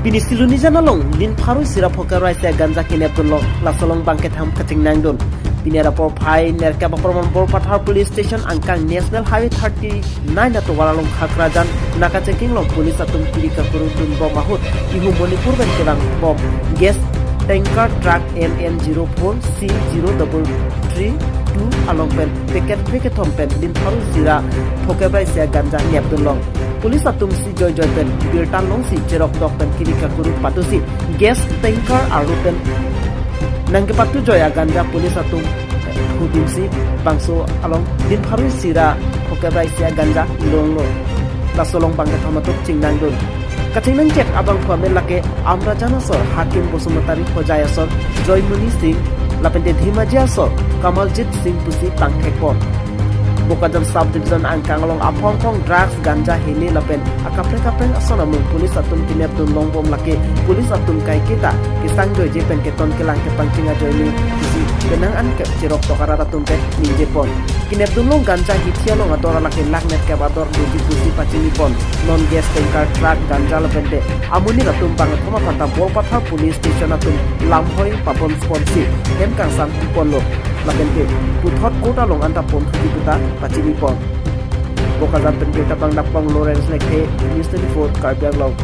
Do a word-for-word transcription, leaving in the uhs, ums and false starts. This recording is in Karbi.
Pini Silonijan along Linpharui Sira Phokep Raise Ganja kenep dunlong, laso along bangkethom kachingnang dun. Pini ra porphai nerkep apor Borpathar Police Station angkang National Highway thirty nine atovar along Khakrajan naka checking along police atum kiri kakuru dunbom ahut ihum Manipur pen kelangbom gas tanker truck N N zero four C zero double three two along pen packet phre kethom pen Linpharui Sira Phokep Raise Ganja nep dunlong. Police atum si joijoi pen birta longsi cherok tok pen kiri kakuru patusi gas tanker arlo pen nangkepatujoi aganja police atum hudunsi bangso along Linpharui Sira Phokep Raise Ganja longlo. Laso along bangkethom atum chingnang dun. Kachingnang chek abangphu amen lake Amrajan asor Hakim Basumatary, Hojai asor Joymoni Singh, lapente Dhemaji asor Kamaljit Singh pusi tangthekpon. Bokajan Sub Division angkang along aphong aphong drugs, ganja, hini lapen akaprek kaprek ason amung police atum kenep dunlongbom lake police atum kaiketa kesang joije pen keton kelang kepangching ajoine pusi penang an ke cherok tok arat atum pen ningjepon. Kenep dunlong ganja hithi along ador lake lakh nerkep ador doji pusi pachinipon. Non gas tanker, truck, ganja lapente amonit atum bangkethom aphanta Borpathar Police Station atum lamhoi paponponsi hem kangsam piponlo. Lapente puthot court along anta ponthuji puta pachinipon. Bokajan pen birta pangdapon Lawrence Lekthe, News twenty-four Karbi Anglong.